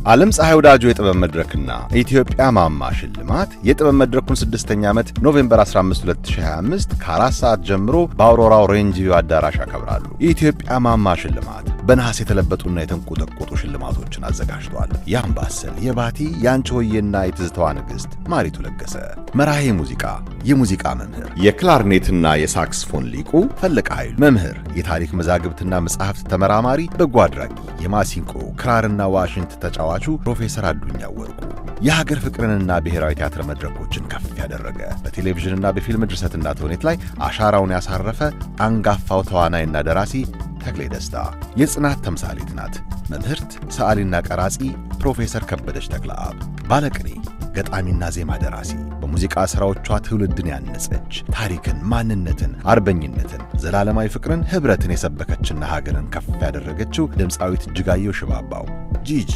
ዓለም ፀሐይ ወዳጆ የጥበብ መድረክና ኢትዮጵያ ማማ ሽልማት የጥበብ መድረኩን 6ኛ ዓመት November 15 2025 ከ4 ሰዓት ጀምሮ በአውሮራው ሬንጅቪው አዳራሽ ያከብራሉ። የኢትዮጵያ ማማ ሽልማት በነሐስ የተለበጡና የተንቆጠቆጡ ሽልማቶችን አዘጋጅቷል። የአምባሰል፣ የባቲ፣ የአንቺሆዬና የትዝታዋ ንግሥት ማሪቱ ለገሰ፣ መራሄ ሙዚቃ፣ የሙዚቃ መምህር፣ የክላርኔትና የሳክስፎን ሊቁ ፈለቀ ኃይሉ፣ መምህር፣ የታሪክ መዛግብትና መጻሕፍት ተመራማሪ፣ በጎ አድራጊ፣ የማሲንቆ ክራርና ዋሽንት ተጫዋቹ ፕሮፌሰር አዱኛ ወርቁ፣ የሀገር ፍቅርንና ብሔራዊ ቲያትር መድረኮችን ከፍ ያደረገ፣ በቴሌቪዥንና በፊልም ድርሰትና ተውኔት ላይ አሻራውን ያሳረፈ አንጋፋው ተዋናይና ደራሲ ተክሌ ደስታ፣ የጽናት ተምሳሌት ናት መምህርት፣ ሰዓሊና ቀራጺ ፕሮፌሰር ከበደች ተክለአብ፣ ባለቅኔ፣ ገጣሚና ዜማ ደራሲ፣ በሙዚቃ ሥራዎቿ ትውልድን ያነጸች፣ ታሪክን፣ ማንነትን፣ አርበኝነትን፣ ዘላለማዊ ፍቅርን፣ ኅብረትን የሰበከችና ሀገርን ከፍ ያደረገችው ድምፃዊት እጅጋየሁ ሽባባው ጂጂ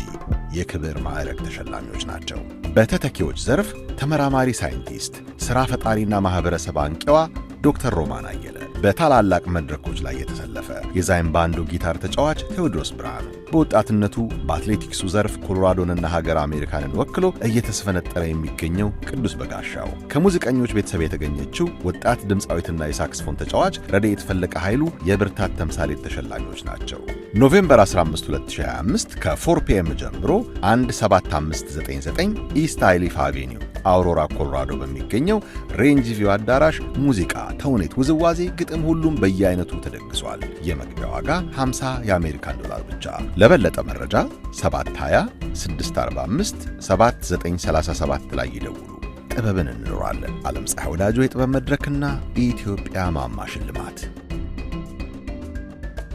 የክብር ማዕረግ ተሸላሚዎች ናቸው። በተተኪዎች ዘርፍ ተመራማሪ ሳይንቲስት፣ ሥራ ፈጣሪና ማኅበረሰብ አንቂዋ ዶክተር ሮማን አየለ፣ በታላላቅ መድረኮች ላይ የተሰለፈ የዛይም ባንዱ ጊታር ተጫዋች ቴዎድሮስ ብርሃኑ፣ በወጣትነቱ በአትሌቲክሱ ዘርፍ ኮሎራዶንና ሀገር አሜሪካንን ወክሎ እየተስፈነጠረ የሚገኘው ቅዱስ በጋሻው፣ ከሙዚቀኞች ቤተሰብ የተገኘችው ወጣት ድምፃዊትና የሳክስፎን ተጫዋች ረድኤት ፈለቀ ኃይሉ የብርታት ተምሳሌት ተሸላሚዎች ናቸው። November 15 2025 ከ4 PM ጀምሮ 17599 East Iliff Avenue፣ አውሮራ ኮሎራዶ በሚገኘው ሬንጅ ቪው አዳራሽ ሙዚቃ፣ ተውኔት፣ ውዝዋዜ፣ ግጥም፣ ሁሉም በየአይነቱ ተደግሷል። የመግቢያ ዋጋ 50 የአሜሪካን ዶላር ብቻ። ለበለጠ መረጃ 720 645 7937 ላይ ይደውሉ። ጥበብን እንኖራለን። ዓለም ፀሐይ ወዳጆ የጥበብ መድረክና ኢትዮጵያ ማማ ሽልማት።